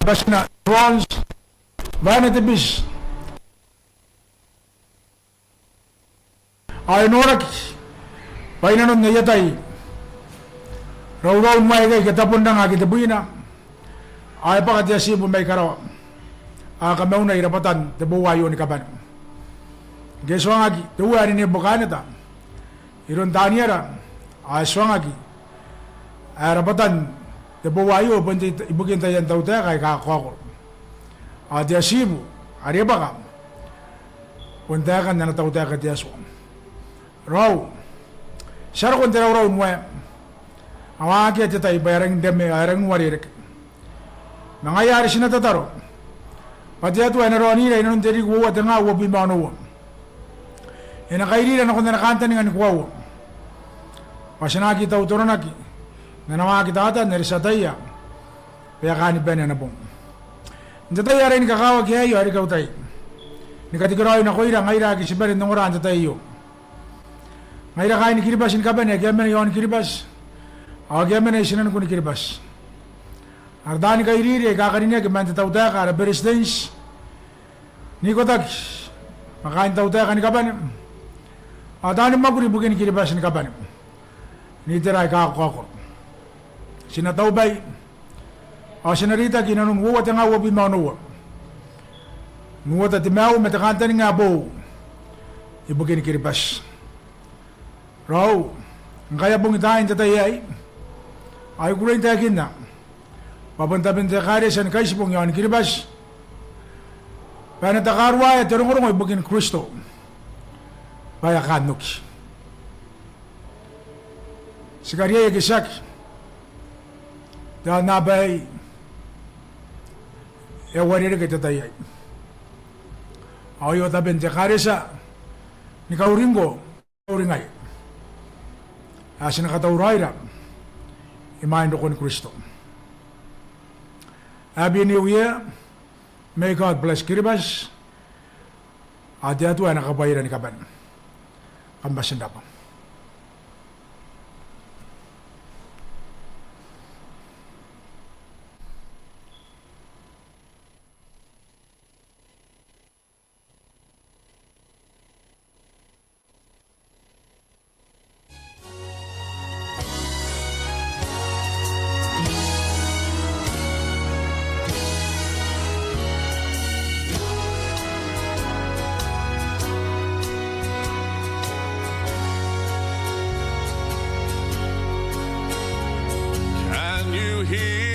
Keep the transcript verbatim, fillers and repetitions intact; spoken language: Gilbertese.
batina bronze, bwa e na te biti. Ao e noraki bwa inanon aia tai rauraun wae aikai ke tabon ranga ake tebwina, ao e bwaka te atibu mai karawa, ao e kamaunai rabwatan te bou aio ni kabane. Ngke e tuangaki te Uea are Nebukaneta iroun Taniera, ao e tuangaki ae rabwatan te bou aio ibukin taian tautaeka aika kakaokoro. Ao te atibu are e bwaka bon taekan ana tautaeka te Atua. Raou, ti a roko n te rauraun wae, ao akea te tai bwa e rangi n reme, ao e rangi n uarereke. Ma ngaia are ti na tataro bwa te Atua e na raonira inanon te ririki uoua tenga uabwi ma onoua. E na kairira nakon ana kantaninga ni koaua, bwa ti na aki tautoronaki n ana waaki Tatan are ti ataia bwa e kaani bane ana bong. N te tai are e kakawaki aio, ao e reke au tai ni katekeraoi nakoira ngaira ake ti bane n ongora n te tai aio, ngaira kaain Kiribati ni kabane ake a mena i aon Kiribati, ao ake a mena i tinaniku ni Kiribati. Ara taani kairiri aika karineaki man te tautaeka, ara beretitenti n ikotaki ma kaain tautaeka ni kabane, ao taani mwakuri ibukin Kiribati ni kabane n itera aika kakaokoro. Ti na taubai, ao ti na reitaki inanon uoua tenga uabwi ma onoua, n uota te maiu ma te kantaninga ae boou ibukin Kiribati. Raou, ngkai a bong taai n te tai aei, ao I kukurei n taekinna bwa bon taben te ekaretia ni kaitibong i aon Kiribati bwa e na takaruaea te rongorongo ibukin Kristo bwa e a kaan oki. Ti kariaia ke tiaki, te aonnaba aei e a uarereke n te tai aei. Ao aio taben te ekaretia ni kauringko, kauringai, ae ti na katauraoira imwain rokon Kristo. Happy New Year. May God bless Kiribati. Ao te Atua e na kakabwaia ni kabane. Kam bati n rabwa. Can you hear